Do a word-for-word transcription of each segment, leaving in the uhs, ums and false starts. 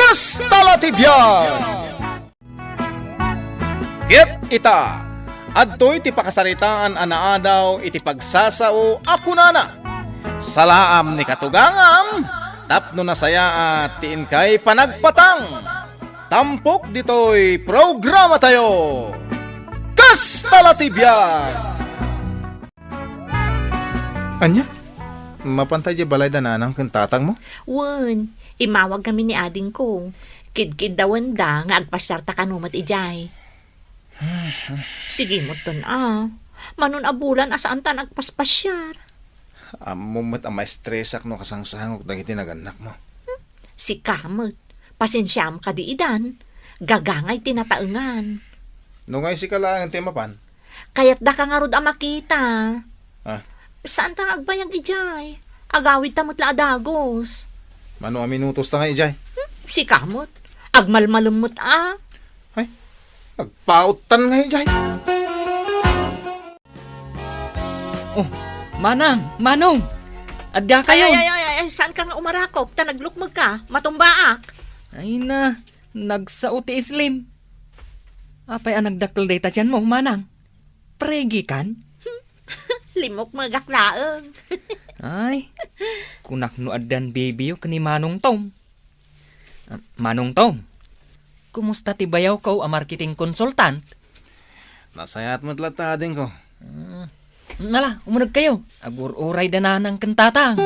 Kasta la ti biag! Ket ita, adtoy ti pakasaritaan a naadaw iti pagsasao a kunana, "Salaam ni katugangam tapno nasayaat ti inkay panagpatang." Tampok ditoy programatayo, Kasta la ti biag! Ania? Mapanta idiay balay da nanang ken tatang mo? Wen, immawag kami ni adingko. Kidkiddawenda nga agpasiarta kano met idiay. Sige met ton a. Manon a bulan a saanta nga agpaspasiar. Ammom met a maestresak no kasangsangok dagiti nagannakmo. Hmm, sika met. Pasensiam kadi idan. Gagangay ti nataengan. No ngay sika laeng ti mapan, Kayatdaka ngarud a makita. Ah. Saanta nga agbayag idiay. Agawidta met la a dagus. Mano a minutos ta nga idiay? Hmm, sika met. Agmalmalem met a. Ay, nagpauttan nga idiay. Oh, Manang, Manong! Adda kayo! Ay, ay, ay, ay, ay, saanka nga umarakop? Ta naglukmegka, matumbaak. Ay na, nagsao ti islim. Apay a nagdakkel dayta tianmo, Manang? Pregikan? Limukmegak laeng. Ay, kunak no addan bibiyo ken ni Manong Tom. Ah, Manong Tom, kumusta ti bayawko a marketing consultant? Nasayaat met latta, adingko. Hmm. Nala, umuneg kayo. Agur-uray da nanang ken tatang.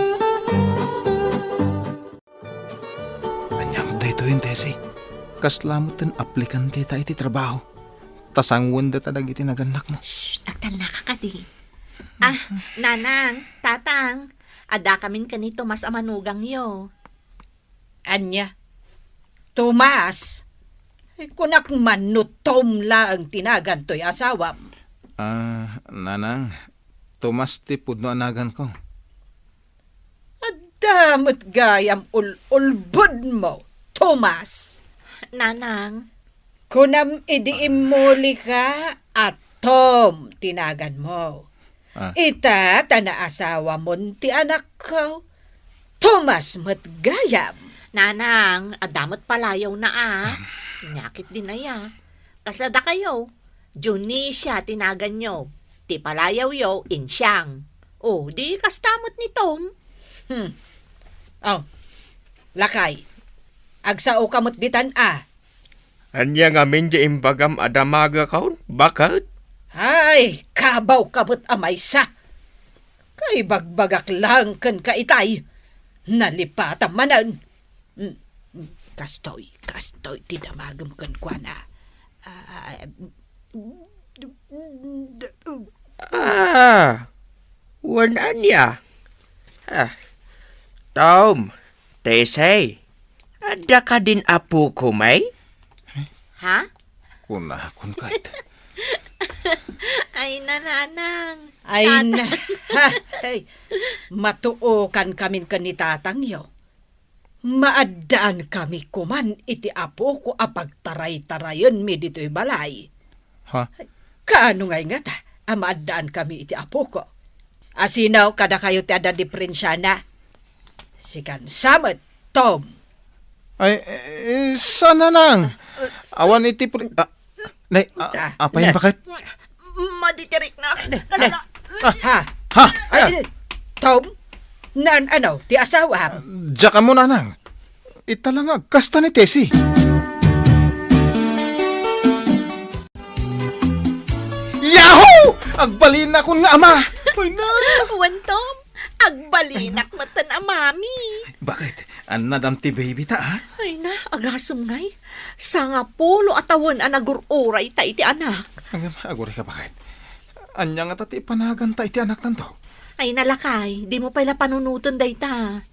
Aniam daytoyen, Tessie? Kasla met ti aplikante ta iti trabaho. Ta sanguenda ta dagiti nagannakmo. Shh! Agtannaka kadi. Ah, nanang, tatang, adda kamin ken ni Tomas a manugangyo. Ania? Tomas? Ay, kunak man no Tom laeng ti nagan toy asawam. Ah, nanang, Tomas ti pudno a naganko. Adda met gayam ul-ulbodmo, Tomas. Nanang. Kunam idi immulika a Tom ti naganmo. Ah. Ita ta naasawamon ti anakko. Tomas met gayam. Nanang, adda met palayawna a. Ania ketdin aya? Kasla dakayo, Junisia ti naganyo. Ti palayawyo, Insiang. O, di kasta met ni Tom. Hmm. O, lakay. Agsaoka met ditan a. Ania ngamin ti imbagam a damagakon? Baket? Ay, kabawka met a maysa. Kaibagbagak laeng kenka itay. Nalipatam manen. Mm, mm, kastoy, kastoy ti damagem kenkuana. Ah, Ah, wen ania? Ah, Tom, Tessie, adda kadin apok, may? Ha? Kunakon ket. Ay, nanang. Ay, Tatang. Na-, ha, hey, matuokan kamin ken ni tatangyo. Maaddaankami koman iti apoko a pagtaraytarayenmi ditoy balay. Ha? Kaano ngay ngata a maaddaankami iti apoko? Asino kadakayo ti adda diperensiana? Sikan sa met, Tom. Ay, eh, saan, nanang? Awan iti pri-, ah, Nay, a-, Ah, apay, na- bakit? Maditiriknak. Kasla- Ha? Ha? Ay, Tom? Naan-ano ti asawam? Diak ammo, nanang. Ita la nga agkasta ni Tessie. Yahoo! Agbalinakon nga ama! Ay, na! Wen, Tom, agbalinak met a mami. Bakit? Annadam ti baby ta, ha? Ay na, agasem ngay. Sangapulo a tawen a nagur-uray ta iti anak. Agam, agurayka, bakit? Ania ngata ti ipanaganta iti anaktanto? Ay na, lakay, dimo pay la panunoten dayta.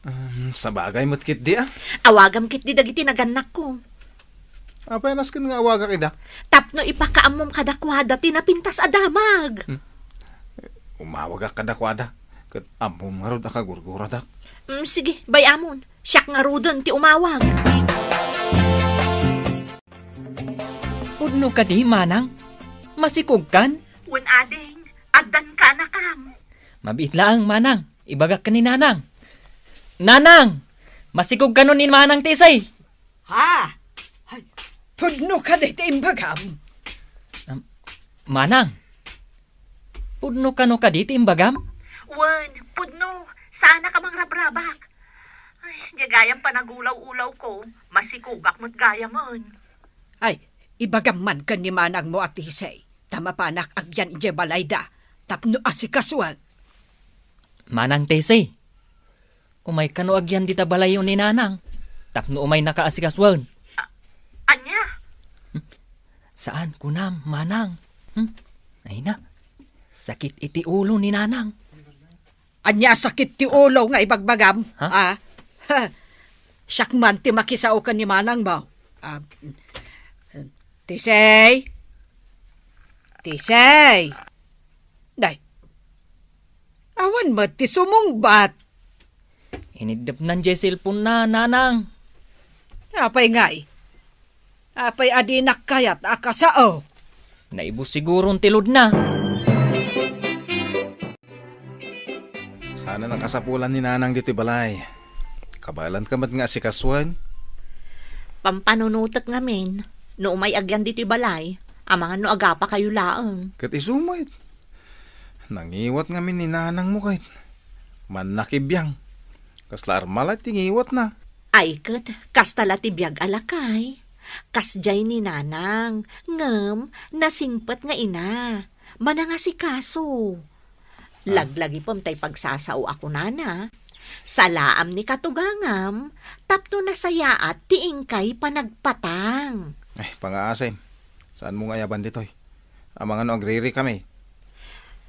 Um, sabagay met ketdi, a. Awagam ketdi dagiti nagannakko. Apay a nasken nga awagak ida? Tapno ipakaammom kadakuada ti napintas a damag. Hmm. Umawagak kadakuada, ket ammom ngarud a kagurguradak. Mm, sige, bay-amon. Siak ngaruden ti umawag. Pudno kadi, Manang? Masikogkan? Wen, ading, addan kaanakam. Mabiit laeng, Manang. Ibagak ken ni Nanang. Nanang! Masikog kano ni Manang Tisay? Ha? Ay, pudno kadi ti imbagam? Am, Manang, pudno kano kadi ti imbagam? Wen, pudno. Saanak a mangrabrabak. Ay, diay gayam panagulaw-ulaw ko. Masikogak met gayamen. Ay, ibagam man ken ni manangmo a Tisay, ta mapanak agyan idiay balayda tapno asikasuak. Manang Tisay, umay kano agyan dita balayyo ni Nanang tapno umaynaka asikasuen. A-, ania? Hmm? Saan, kunam, Manang. Hmm? Ay na, sakit iti ulo ni Nanang. Ania sakit ti ulo nga ibagbagam? Ha? Ah, ha. Siak man ti makisao ken ni manangmo. Ah, Tisay? Tisay? Day. Awan met ti sumungbat. Iniddepnan diay cellphone na, Nanang. Apay ngay? Apay a dinak kayat a kasao? Naibus siguron ti load na. Sana nakasapulan ni Nanang ditoy balay. Kabaelanka met nga asikasuen. Pampanunotek ngamin, no umay agyan ditoy balay, amangan no agapakayo laeng. Ket isu met. Nangiwat ngamin ni Nanangmo ket mannakibiang. Kasla armala ti ngiwatna. Ay ket, kasta la ti biag a lakay. Kasdiay ni Nanang, ngem nasingpet nga ina. Manangasikaso. Ah. Laglagipem tay pagsasao a kunana. Salaam ni katugangam, tapno nasayaat ti inkay panagpatang. Ay, pangaasim. Saanmo nga ayaban ditoy? Amangan no agririkami.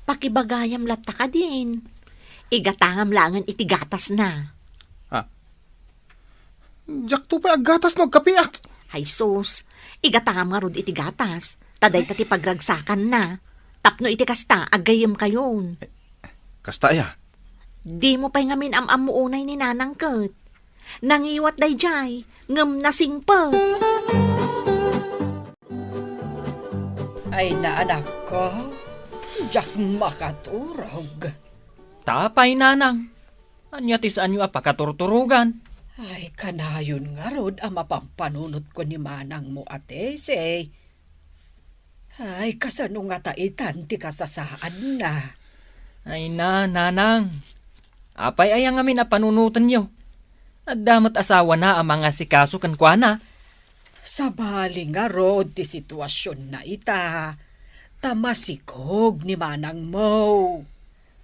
Pakibagayam latta kadin. Igatangam laengen iti gatasna. Ah, Diakto pay aggatas no agkapiak. Ay sus, igatangam ngarud iti gatas, ta dayta ti pagragsakanna. Tapno iti kasta, aggayyemkayon. Kasta aya? Dimo pay ngamin am-ammo unay ni Nanang ket. Nangiwat daydiay, ngem nasingpet. Ay, naanakko, diak makaturog. Ta apay, Nanang? Ania ti saanyo a pakaturturogan? Ay, kanayon ngarud a mapampanunotko ni manangmo a Tessie. Ay, kasano ngata itan ti kasasaadna? Ay na, Nanang. Apay aya ngamin a panunotenyo? Adda met asawana a mangasikaso kenkuana. Sabali ngarud ti situasionna ita, ta masikog ni manangmo.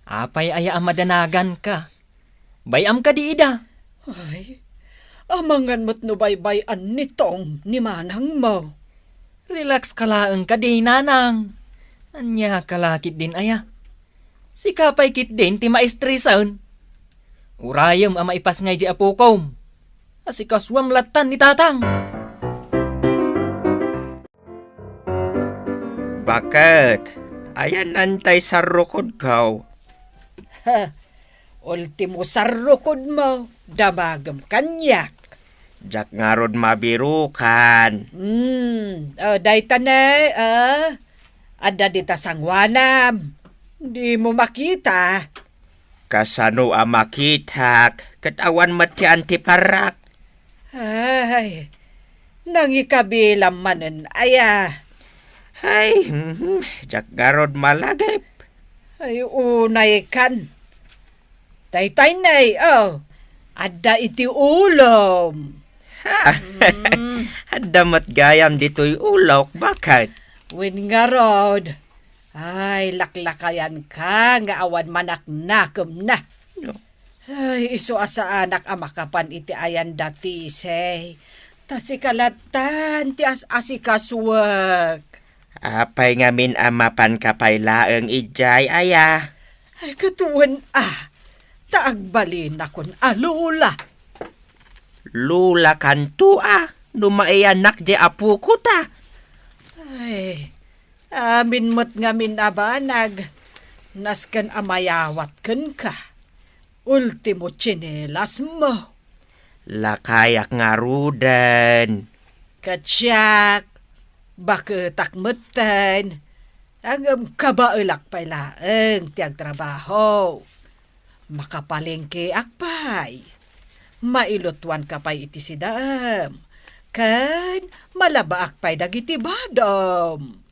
Apay aya a madanaganka? Bay-am kadi ida? Ay, amangan met no baybay-an ni Tom ni manangmo. Relax ka laeng kadi, Nanang. Ania ka la ketdin aya? Sika pay ketdin ti maestresan. Urayem a maipasngay di apokom. Asikasuam lattan ni Tatang. Baket, ayanantay sarrukodko. Ha, ultimo sarrukodmo, damagem kaniak. Diak ngarud mabirukan. Hmm, o, dayta ne, o. Adda dita sanguanam. Dimo makita. Kasano a makitak, ket awan met ti antiparak? Ay, nangikabilam manen aya. Ay, mhm, diak ngarud malagip. Ay, unay kan. Daytay ne, o, adda iti ulom. Ha? Mm. Adda met gayam ditoy ulok, baket? Wen ngarud. Ay, laklakayanka nga awan manaknakemna. No. Ay, isu a saanak a makapan iti ayan da Tessie. Ta sika lattan ti as-asikasuek. Apay ngamin a mapanka pay laeng idiay aya? Ay, ket wen a, ta agbalinakon a lola. Lola kanto a, no maiyanak di apoko ta. Ay, amin met ngamin a banag, nasken a mayawat kenka. Ultimo tsinelasmo. Lakayak ngaruden. Ket siak, baketak metten. Ngem kabaelak pay laeng ti agtrabaho. Makapalengkeak pay. Mailutuanka pay iti sidam, ken malabaak pay dagiti badam.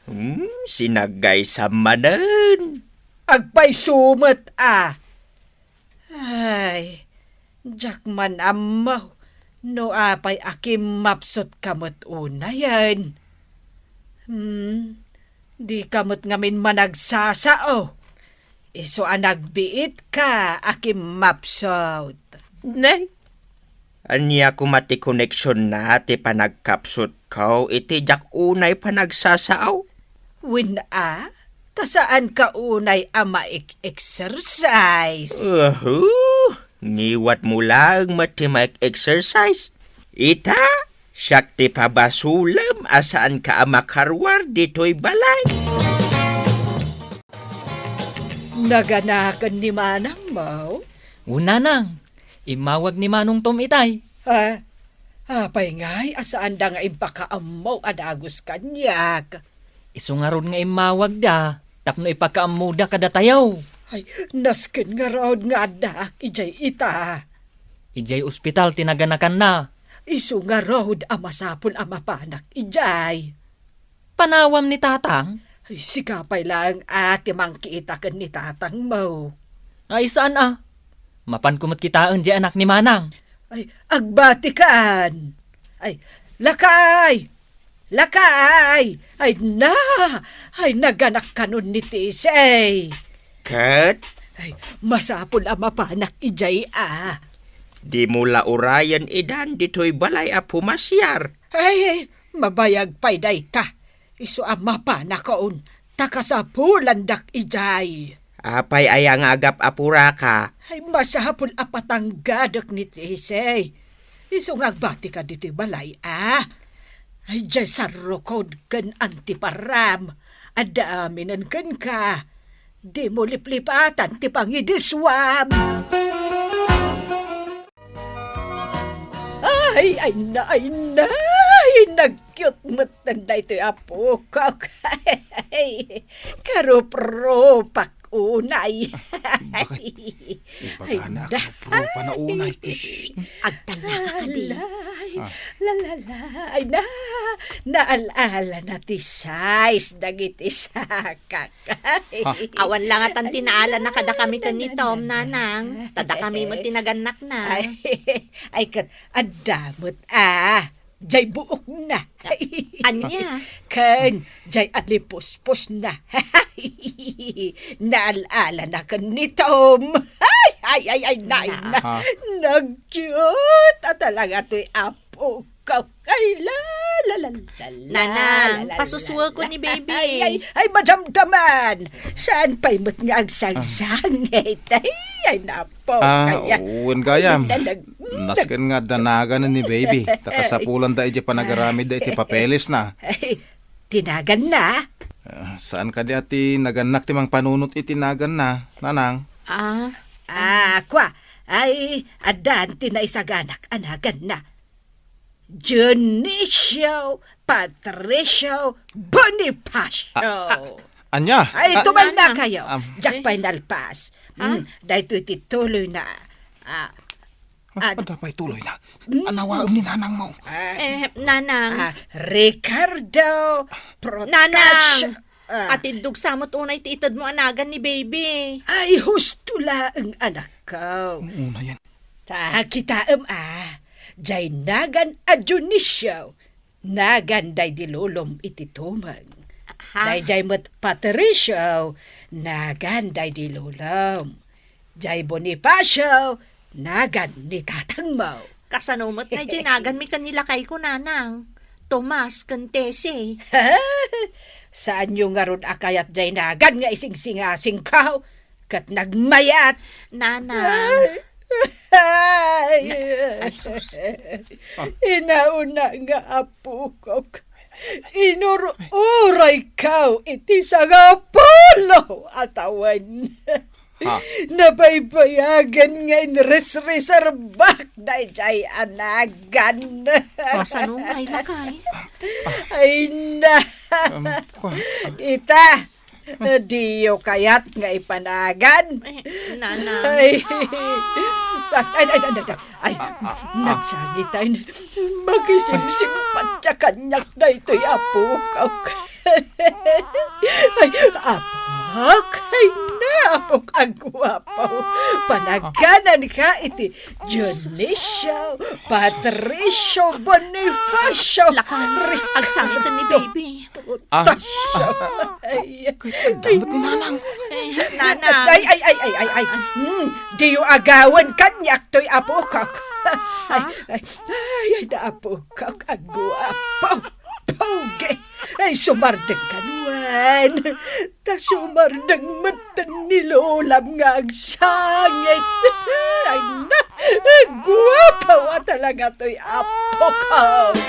Hmm, sinaggaysam manen. Agpayso met a. Ay, diak man ammo no apay a kimmapsutka met unayen. Hmm, dika met ngamin managsasao. Isu a nagbiitka a kimmapsut. Ne? Ania koma ti koneksionna ti panagkapsutko iti diak unay panagsasao? Wen a, ta saanka unay a maek-exercise. Ahu, ngiwatmo laeng met ti maek-exercise. Ita, siak ti pabasolem a saanka a makaruar ditoy balay. Naganaken ni manangmo? O, nanang, immawag ni Manong Tom itay. Ah, apay ngay a saanda nga impakaammo a dagus kaniak? Isu ngarud nga immawagda tapno ipakaammoda kadatayo. Ay, nasken ngarud nga addaak idiay ita. Idiay ospital ti naganakanna. Isu ngarud a masapul a mapanak idiay. Panawam ni tatang? Ay, sika pay laeng a ti mangkita ken ni tatangmo. Ay, saan a? Mapanko met kitaen diay anak ni manang. Ay, agbatikan. Ay, lakay! Lakay! Ay na! Ay, naganak kanon ni Tisay. Ket? Ay, masapul a mapanak idiay a. Dimo la urayen idan ditoy balay a pumasiar. Ay, mabayag pay dayta. Isu a mapanakon, ta kasapulandak idiay. Apay aya nga agap-apuraka? Ay, masapul a patanggadek ni Tisay. Isu nga agbatika ditoy balay a. Ay, diay sarrukod ken antiparam. Adda aminen kenka. Dimo liplipatan ti pangidiswam. Ay, ay na, ay na, ay, nag-cute met daytoy a pukok. Ay, karuprupak unay. Bakit? Ay, ibagana, da. Karuprupa na unay. Shh, agtalnaka kadi. Alay, ah. La, la, la, ay na, naal-ala na ti size dagiti sakak. Ha? Awan la ngatan ti naala na kadakami ken ni Tom, nanang. Ta dakami met ti nagannakna. Ay, ay, ket adda met, ah, jay buokna. Ania? Ken jay alipuspusna. Naal-ala na ken ni Tom. Ay, ay, ay, ay, nay, na. Ha? Nag-cute. Ata lang atoy apo. Kak-, ay, la, la, la, la, la, Nanang, la, la, pasusuweko la, ni baby. Ay, ay, ay, madamdaman. Saan pay met nga agsangsangit? Ay, ay, napo, ah, kaya. Wen gayam. Ay, na, nag-, nasken nga adda nagan ni baby. Ta kasapulanda iti panagaramidda iti papeles na. Ay, ti nagan na? Ah, saan kadi a ti nagannak ti mangpanunot iti nagan na, nanang? Ah. Ah, kua. Ay, addan ti naisaganak a nagan na. Dionisio Patricio Bonifacio. A-, a-, ania? Ay, a-, tumalnakayo. Am. Diak pay nalpas. Ah? Hmm, daytoy ti tuloyna. Ah, ah, adda pay tuloyna. Hmm. Anawaem ni nanangmo. Ah, eh, nanang. Ah, Ricardo Protasio. Nanang! Ah. Atiddog sa met unay ti itedmo a nagan ni baby. Ay, husto laeng, anakko. Unayen. Ta, kitaem a, jay nagan a Dionisio, nagan daydi lolom iti tumeng. Ha? Dayjay met Patricio, nagan daydi lolom. Jay Bonifacio, nagan ni tatangmo. Kasano met ngay jay naganmi ken ni lakayko, nanang? Tomas ken Tessie. Saanyo ngarud a kayat jay nagan nga isingsingasingko ket nagmayat? Nanang. Ay, sus. Inauna nga apokok. Inur-urayko iti sangapulo a tawen. Ha? Nabaybayagen nga inresreserbak dayjay a nagan. Kasano ngay, lakay? Ay na. Um, kwa-, ita, Diyo kayat nga ipanagan? Eh, Nanang. Ay. Ay, ay, ay, ay, ay. Ay, nagsangit ay. Makisipsippat kaniak daytoy apok. Ay, apok. Ay, na, apok a guapo. Panagananka iti Dionisio, Patricio, Bonifacio. Lakay, agsangiten ni baby. Ah, ay, ay, ay, ay, ay, ay, ay, ay, ay. Hmm, diyo agawen kaniak toy apokak. Ha? Ay, ay, ay, ay, na apokak, a guapo. Pogi. Ay, sumardeng ka nuan. Ta sumardeng metten ni lolam nga agsangit. Ay, na, guapo a talaga toy apokak.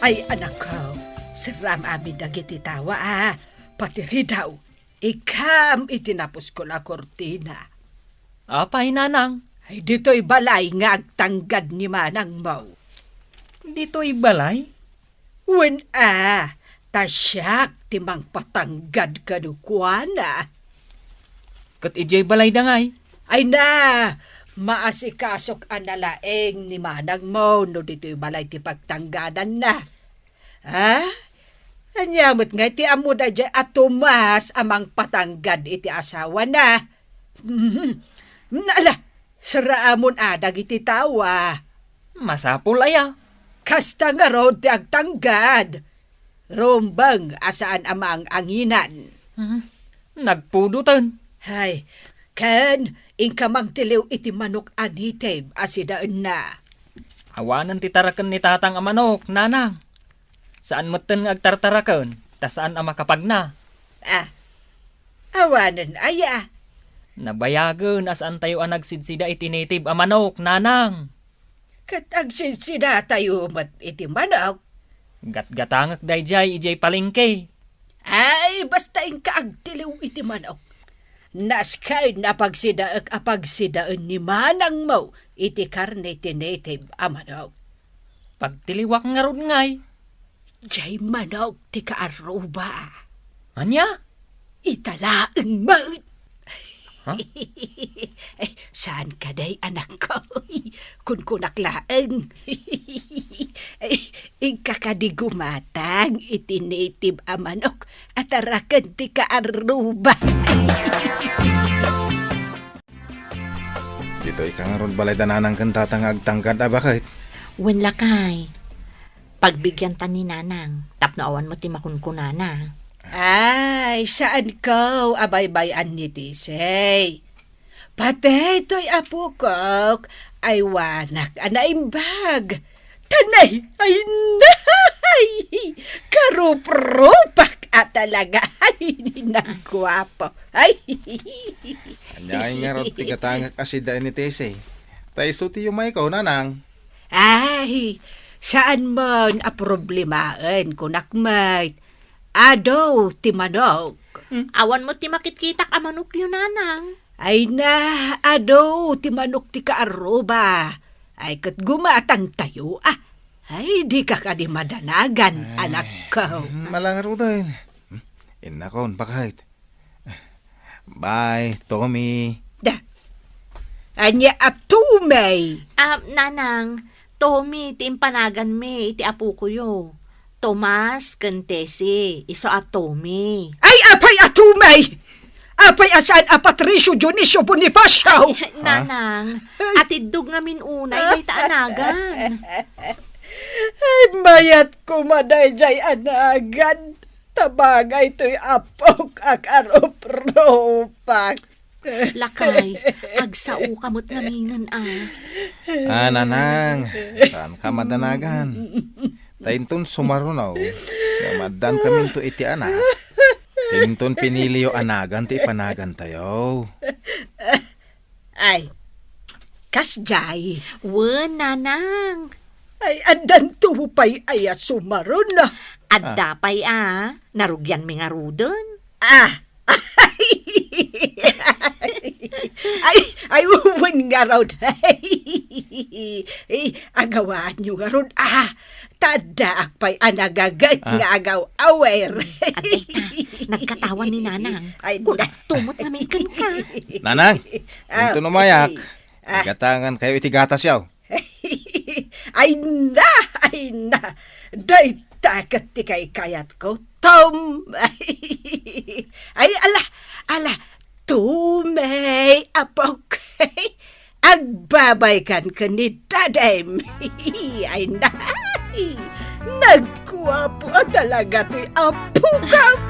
Ay, anakko, serram amin dagiti tawa, a, pati ridaw, ikam iti napuskol a kurtina. Apay, Nanang? Ay, ditoy balay nga agtanggad ni manangmo. Ditoy balay? Wen a, ta siak ti mangpatanggad kenkuana. Ket idiay balay dangay? Ay na, maasikasok a nalaeng ni manangmo no ditoy balay ti pagtanggadanna. Ha? Ania met ngay ti ammo daydiay a Tomas a mangpatanggad iti asawana? Mhm. Ala, serraamon a dagiti tawa. Masapul aya? Kasta ngarud ti agtanggad. Rumbeng a saan a maang-anginan. Mhm. Nagpudoten. Hay, ken inka mangtiliw iti manok a native a sidaenna. Awanen ti taraken ni tatang a manok, Nanang. Saan metten nga agtartaraken, ta saan a makapagna. Ah, awanen aya? Nabayagen a saantayo a nagsidsida iti native a manok, Nanang. Ket agsidsidatayo met iti manok? Gatgatangek daydiay idiay palengke. Ay, basta inka agtiliw iti manok. Naskay napagsidaek a pagsidaen ni manangmo iti karne ti native a manok. Pagtiliwak ngarud ngay. Jay manok ti kaarruba. Ania? Ita laeng met. Ha? Ay, saan ka, day, anakko? Kunkunak laeng. Ay, inka kadi gumatang iti native a manok a taraken ti kaarruba. Ditoy ka ngarud balay da nanang ken tata nga agtanggad a baket? Wen, lakay. Pagbigianta ni nanang tapno awan met ti makunkunana. Ay, saanko a baybay-an ni Tisay. Patay toy apokok, aywanak a naimbag. Tanay, ay, nay! Karuprupak a talaga. Ay, nagguapo. Ay. Ania ngarud ti gatangek a sidaen ni Tessie? Ta isu ti yumayko, nanang. Ay, saan man a problemaen, kunak met. Adu ti manok. Hmm. Awan met ti makitkitak a manokyo, nanang. Ay na, adu ti manok ti kaarruba. Ay, ket gumatangtayo, ah. Ay, dika kadi madanagan, ay, anakko. Hmm, ala ngaruden. Hmm, innakon, baket. Bye, Tommy. Da. Ania a Tommy? Ah, nanang, Tommy ti impanaganmi iti apokoyo. Tomas ken Tessie, isu a Tommy. Ay, apay a Tommy? Apay a saan a Patricio, Dionisio, Bonifacio? Ay, nanang, atiddog ngamin unay dayta a nagan. Ay, mayat koma daydiay a nagan. Ta bagay toy apok a karuprupak. Lakay, agsao ka met ngaminen, a. Ah, nanang, saanka madanagan? Ta inton sumaruno nga maaddaan kaminto iti anak, inton piniliyo a nagan ti ipanagantayo. Ay, kasdiay. Wen, nanang. Ay, addanto pay aya sumaruno? Adda pay a, narugianmi ngaruden. Ah. Ay, ay, wen ngarud. Eh, agawaanyo ngarud, ah. Ta addaak pay a nagaget Ah. nga agaw-awer. Adayta, nagkatawan ni Nanang. Ay, Kun na. Tumot nga may ka. Nanang, Ah, inton umayak, ah. Igatangan kayo iti gatas yaw. Ay na, ay na. Dayta ket ti kaykayatko, Tom. Ay, ala, ala. Tumay, apok. Agbabaykan ken ni Dadem. Ay na. Nagguapo a talaga toy apokak.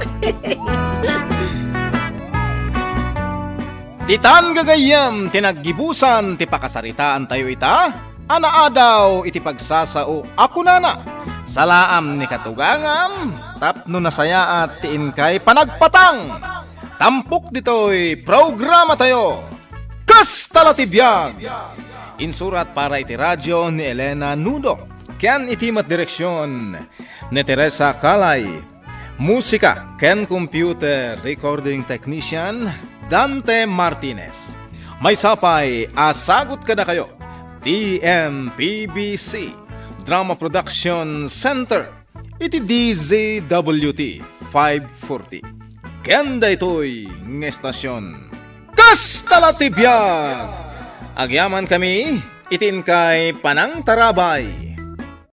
Ditan gagayyem ti naggibusan ti pakasaritaantayo ita a naadaw iti pagsasao a kunana, "Salaam ni katugangam tapno nasayaat ti inkay panagpatang." Tampok ditoy programatayo, Kasta la ti biag! Insurat para iti radio ni Elena Nudo, ken iti met direksion ni Teresa Calay. Musika ken computer recording technician, Dante Martinez. Maysa pay a sagut kadakayo, T M P B C Drama Production Center, iti D Z W T five forty. Ken daytoy nga estasion, Kasta la ti biag! Agyaman kami iti inkay panangtarabay.